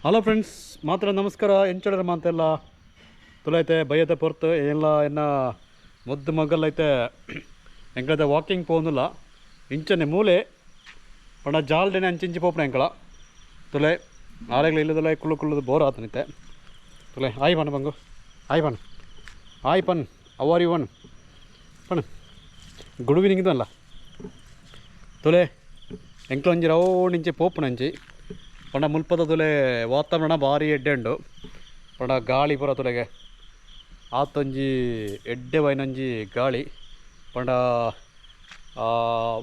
Hello friends, ಮಾತ್ರ ನಮಸ್ಕಾರ. ಎಂಚೋಡರ ಮಾತೆಲ್ಲ ತುಲೈತೆ ಬಯ್ಯದ ಪೊರ್ತು ಎಲ್ಲ ಎನ್ನ ಮುದ್ದು ಮಗಲ್ಲೈತೆ. ಎಂಕದ ವಾಕಿಂಗ್ ಪೋಂದುಲ್ಲ ಇಂಚನೆ ಮೂಲೆ ಪಂಡ ಜಾಲ್ಡೆನೆ ಅಂಚಿಂಚಿ ಪೋಪುನ ಎಂಕಲ ತುಲೆ ಆರೆಗ್ಲ ಇಲ್ಲದಲ್ಲ ಕುಳ್ಳು ಕುಳ್ಳುದು ಬೋರ್ ಆತನಿತ್ತೆ ತುಲೆ. ಆಯ್ ಪನ್ ಬಂಗು, ಆಯ್ ಪನ್, ಆಯ್ ಪನ್, our you one ಪನ್ ಗುಡ್ ಈವ್ನಿಂಗ್ ಅಲ್ಲ ತುಲೆ. ಎಂಕ್ಲೊಂಜಿ ರೌಂಡ್ ಇಂಚೆ ಪೋಪುನಂಚಿ ಪಂಡ ಮುಲ್ಪದ ತುಲೆ ವಾತಾವರಣ ಭಾರಿ ಎಡ್ಡೆ ಉಂಡು. ಪಂಡ ಗಾಳಿ ಪೂರ ತುಲೆಗೆ ಆತೊಂಜಿ ಎಡ್ಡೆ ವೈನೊಂಜಿ ಗಾಳಿ. ಪಂಡ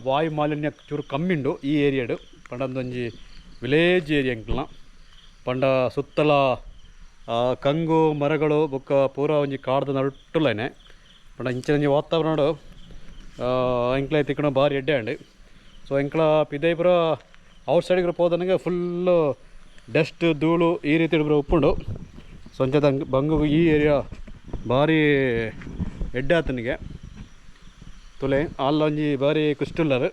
ವಾಯು ಮಾಲಿನ್ಯ ಚೂರು ಕಮ್ಮಿ ಉಂಡು ಈ ಏರಿಯಾಡು. ಪಂಡ ಒಂದೊಂಜಿ ವಿಲೇಜ್ ಏರಿಯಾ ಎಂಕ್ಲನ. ಪಂಡ ಸುತ್ತಲ ಕಂಗು ಮರಗಳು ಬೊಕ್ಕ ಪೂರ ಒಂಜಿ ಕಾಡ್ದ ನಡುಟ್ಟುಲನೆ. ಪಂಡ ಇಂಚಿನೊಂಜಿ ವಾತಾವರಣ ಎಂಕ್ಲ ತಿಕ್ಕಣ ಭಾರಿ ಎಡ್ಡೆ ಉಂಡು. ಸೊ ಎಂಕ್ಲ ಪಿದೈ ಪೂರ ಔಟ್ ಸೈಡ್ ಪೋದನಿಗೆ ಫುಲ್ಲು ಡಸ್ಟ್ ಧೂಳು ಈ ರೀತಿ ಪೂರ ಉಪ್ಪುಂಡು. ಸೊ ಅಂಚದ ಬಂಗು ಈ ಏರಿಯಾ ಭಾರಿ ಎಡ್ಡೆ ಆತನಿಗೆ ತುಲೆ ಅಲ್ಲೊಂಜಿ ಭಾರಿ ಕುಷ್ಟುಲ್ಲರು.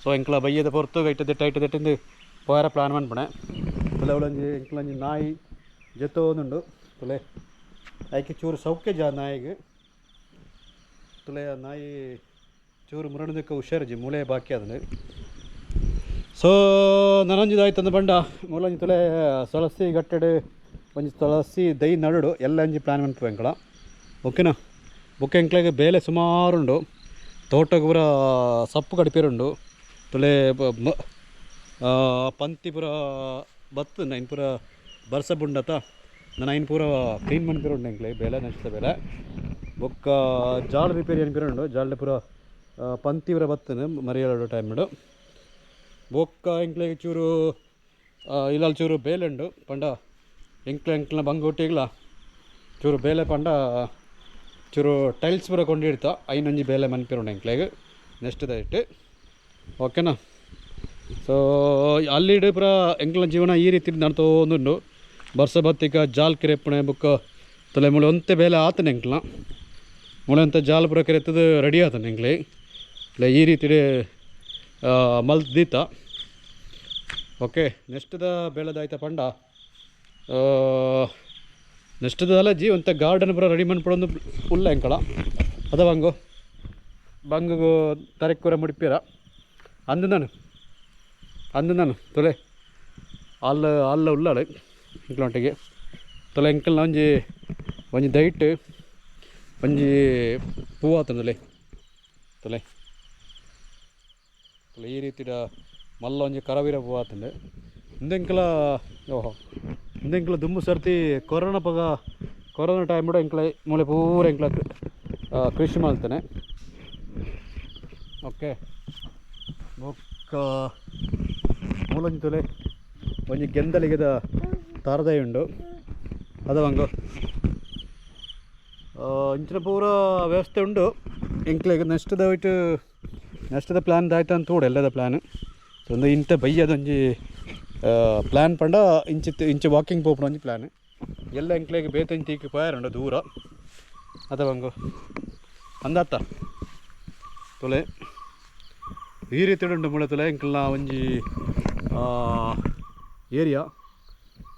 ಸೊ ಎಂಕ್ಲ ಬಯ್ಯದ ಪೊರ್ತು ಐಟ ದಿಟ್ಟ ಐಟ ದಿಟ್ಟಿಂದು ಪೋಯರ ಪ್ಲಾನ್ ಮನ್ಪಣೆ ತುಲೆ. ಅವಳೊಂಜಿ ಎಂಕ್ಲೊಂಜಿ ನಾಯಿ ಜೊತೆ ತುಲೆ. ಐಕೆ ಚೂರು ಸೌಖ್ಯ ಜಾ ನಾಯಿಗೆ ತುಲೆ. ಆ ನಾಯಿ ಚೂರು ಮುರಣಿದಕ್ಕೆ ಹುಷಾರುಜಿ ಮೂಲೆ ಬಾಕಿ ಅದನ್ನು. ಸೊ ನನೊಂಜಿ ಆಯ್ತಂದು ಬಂಡ ಮೂಲೊಂಜಿ ತುಲೆ ಸೊಲಸಿ ಗಟ್ಟೆಡು ಒಂಜಿ ತುಳಸಿ ದೈ ನಡುಡು ಎಲ್ಲ ಒಂಜಿ ಪ್ಲಾನ್ ಮನ್ಪು ಎಂಕಲ, ಓಕೆನಾ? ಬೊಕ್ಕ ಎಂಕ್ಲೆಗ್ ಬೇಲೆ ಸುಮಾರುಂಡು. ತೋಟಗ್ ಪೂರ ಸಪ್ಪು ಕಡಿಪೇರುಂಡು ತುಲೆ. ಪಂತಿ ಪೂರ ಬತ್ತು ಐನ್ ಪೂರ ಬರ್ಸ ಬುಂಡತ ನಾನು ಐನ್ ಪೂರ ಕ್ಲೀನ್ ಮನ್ಪೇರುಂಡು ಎಂಕ್ಲೆ ಬೇಲೆ ನೆಕ್ಸ್ಟ್ ಬೇಲೆ. ಬೊಕ್ಕ ಜಾಲ್ ರಿಪೇರಿ ಅನ್ಪಿರುಂಡು. ಜಾಲ್ ಪೂರ ಪಂತಿ ಪೂರ ಬತ್ತನು ಮರಿಯಲಡು ಟೈಮ್ಡು. ಬೊಕ್ಕ ಎಂಕ್ಲೆಗ್ ಚೂರು ಇಲ್ಲಲ್ ಚೂರು ಬೇಲೆ ಉಂಡು. ಪಂಡ ಎಂಕ್ಲ ಎಂಕ್ಲ ಬಂಗೋಟಿಗ್ಲ ಚೂರು ಬೇಲೆ ಪಂಡ ಚೂರು ಟೈಲ್ಸ್ ಪೂರ ಕೊಂಡಿಡ್ತ ಐನೊಂಜಿ ಬೇಲೆ ಮನ್ಪಿರುಂಡು ಎಂಕ್ಲೆಗ್ ನೆಕ್ಸ್ಟ್ ದೈಟ್, ಓಕೆನಾ? ಸೊ ಅಲ್ಲಿಡ್ ಪೂರ ಎಂಕ್ಲ ಜೀವನ ಈ ರೀತಿ ನಡ್ತೋಂದುಂಡು. ಬರ್ಸ ಬತ್ತಿಕ ಜಾಲ್ ಕಿರೆಪ್ಪುಣೆ ಬೊಕ್ಕ ತುಲೆ ಮೂಳೆ ಒಂತೆ ಬೇಲೆ ಆತನೆ ಎಂಕ್ಲ. ಮೂಳೆ ಒಂತೆ ಜಾಲ್ ಪೂರ ಕಿರೆತ್ತದು ರೆಡಿ ಆತನೆ ಎಂಕ್ಲೆ. ಇಲ್ಲ ಈ ರೀತಿ ಮಲ್ತ್ ದೀತ. ಓಕೆ, ನೆಕ್ಸ್ಟ್ದ ಬೇಳೆದಾಯ್ತ ಪಂಡ ನೆಕ್ಸ್ಟ್ದಲ್ಲ ಜಿ ಒಂತೆ ಗಾರ್ಡನ್ ಪೂರ ರೆಡಿ ಮನ್ಪೊಡೊಂದು ಉಲ್ಲ ಎಂಕಳ. ಅದ ಬಂಗು ಬಂಗುಗು ತರೆಕ್ಕೂರ ಮುಡಿಪೀರ ಅಂದು ನಾನು ಅಂದು ನಾನು ತುಲೆ ಅಲ್ಲ ಅಲ್ಲ ಉಳ್ಳಾಳು ಎಂಕ್ಲೊಟ್ಟಿಗೆ ತುಲೆ. ಎಂಕಲ್ನ ಒಂಜಿ ಒಂಜಿ ದೈಟ್ ಒಂಜಿ ಪೂವು ಆತಂದಲೆ ತುಲೆ. ತುಲೆ ಈ ರೀತಿದ ಮಲ್ಲ ಒಂಜಿ ಕರವೀರ ಪೂವು ಆತಂದೆ ಇಂದೆಂಕಲ. ಓಹೋ, ಇಂದೆಂಕಲ ದುಂಬು ಸರ್ತಿ ಕೊರೋನಾ ಪಗ ಕೊರೋನಾ ಟೈಮ್ ಕೂಡ ಎಂಕ್ಲ ಮೂಲೆ ಪೂರ ಎಂಕ್ಲ ಕೃಷಿ ಮಾಡ್ತಾನೆ. ಓಕೆ, ಬೊಕ್ಕ ಮೂಲೊಂಜಿ ತುಲೆ ಒಂಜಿ ಗೆಂದಲಿಗೆದ ತಾರದೈ ಉಂಡು. ಅದ ಬಂಗು ಇಂಚಿನ ಪೂರ ವ್ಯವಸ್ಥೆ ಉಂಡು ಎಂಕ್ಲೆಗ್. ನೆಕ್ಸ್ಟ್ದ ಹೋಯ್ತು ನೆಕ್ಸ್ಟ್ದ ಪ್ಲ್ಯಾನ್ ದಾಯ್ತ ಅಂತ ತೋಡು ಎಲ್ಲದ ಪ್ಲ್ಯಾನ್. ಸೊ ಒಂದು ಇಂತ ಬಯ್ಯದೊಂಜಿ ಪ್ಲ್ಯಾನ್ ಪಂಡ ಇಂಚಿತ್ತು ಇಂಚ ವಾಕಿಂಗ್ ಪೋಪುನ ಒಂಜಿ ಪ್ಲ್ಯಾನ್. ಎಲ್ಲ ಎಂಕ್ಲೆಗ್ ಬೇತೆ ತೀಕ್ ಪೋಯರುಂಡು ದೂರ. ಅದ ಬಂಗು ಅಂದತ್ತ ತುಲೆ ಈ ರೀತಿ ಉಂಡು ಮುಳೆ ತುಲೆ ಎಂಕಲ್ನ ಒಂಜಿ ಏರಿಯಾ.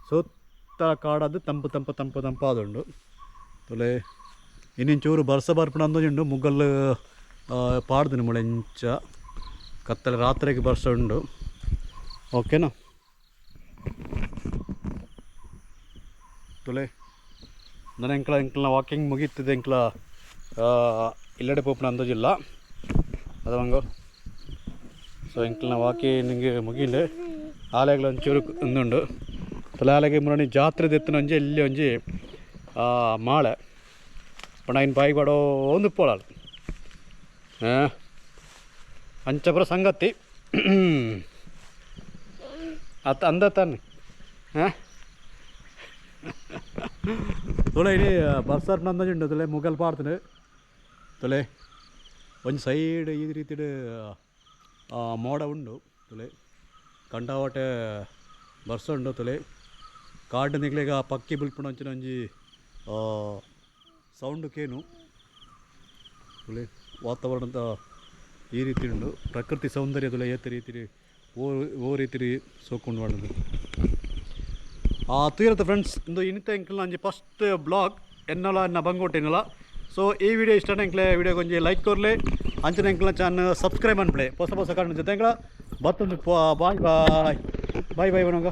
ಸುತ್ತ ಕಾಡದು ತಂಪು ತಂಪು ತಂಪು ತಂಪಾದುಂಡು ತುಲೆ. ಇನ್ನಿಂಚೂರು ಬರ್ಸ ಬರ್ಪುನ ಅಂದೊಂಜಿ ಮುಗಲ್ ಪಾಡ್ದಿನ ಮುಳೆ ಇಂಚ ಕತ್ತಲೆ ರಾತ್ರಿಗೆ ಬರ್ಸ ಉಂಡು, ಓಕೆನಾ ತುಲೆ? ನನ್ನ ಎಂಕ್ಲ ಎಂಕ್ಲನ ವಾಕಿಂಗ್ ಮುಗೀತದೆ. ಎಂಕ್ಲ ಇಲ್ಲಡೆ ಪೋಪುನ ಅಂದೋಜಿಲ್ಲ ಅದ ಬಂಗು. ಸೊ ಎಂಕ್ಲನ ವಾಕಿಂಗ್ ಮುಗಿಂಡು. ಆಲೆಗ್ಲ ಒಂಚೂರು ಉಂದುಂಡು ತುಲೆ. ಆಲೆಗೆ ಮುರಣಿ ಜಾತ್ರೆ ದೆತ್ತನ ಒಂಜಿ ಎಲ್ಲಿ ಒಂಜಿ ಮಾಳೆ ಪಂಡ ಐನ್ ಬಾಯಿ ಬಡೋ ಒಂದು ಪೋಳಾಳು ಅಂಚಪುರ ಸಂಗತಿ ಅತ್ತ ಅಂದ ತಾನೆ. ಹಾಂ ತುಲೆ ಇನಿ ಬರ್ಸರ್ ನಂದೊಂಜಿ ತುಲೆ ಮುಗಲ್ ಪಾಡ್ತುಂಡು ತುಲೆ. ಒಂಜಿ ಸೈಡ್ ಈ ರೀತಿಡ್ ಮೋಡ ಉಂಡು ತುಲೆ. ಕಂಡಾವಟೆ ಬರ್ಸ ಉಂಡು ತುಲೆ. ಕಾಡು ನಿಕ್ಲೆಗ್ ಆ ಪಕ್ಕಿ ಬುಲ್ಪುನ ಅಂಚಿನ ಒಂಜಿ ಸೌಂಡ್ ಕೇನು ತುಲೆ. ವಾತಾವರಣದ ಈ ರೀತಿ ಉಂಡು. ಪ್ರಕೃತಿ ಸೌಂದರ್ಯ ತುಲೆ ಏತ್ ರೀತಿ ಓ ಓ ರೀತಿ ಸೋಕೊಂಡು ಮಾಡೋದು. ತೂಯರತ್ತ ಫ್ರೆಂಡ್ಸ್, ಇಂದು ಇನಿತ ಎಂಕಲ್ನ ಒಂಜಿ ಫಸ್ಟ್ ಬ್ಲಾಗ್ ಎನ್ನಲ ಎನ್ನ ಬಂಗೋಟೆನ್ನಲ. ಸೊ ಈ ವಿಡಿಯೋ ಇಷ್ಟ ಎಂಕ್ಲೆ ವಿಡಿಯೋ ಒಂಜಿ ಲೈಕ್ ಕೊರ್ಲೆ, ಅಂಚನೆ ಎಂಕ್ಲ ಚಾನಲ್ ಸಬ್ಸ್ಕ್ರೈಬ್ ಅನ್ಪ್ಲೆ. ಹೊಸ ಹೊಸ ಕಾರಣ ಜೊತೆ ಎಂಕ್ಲ ಬತ್ತೊಂದು. Bye bye bye bye ಬನಗ.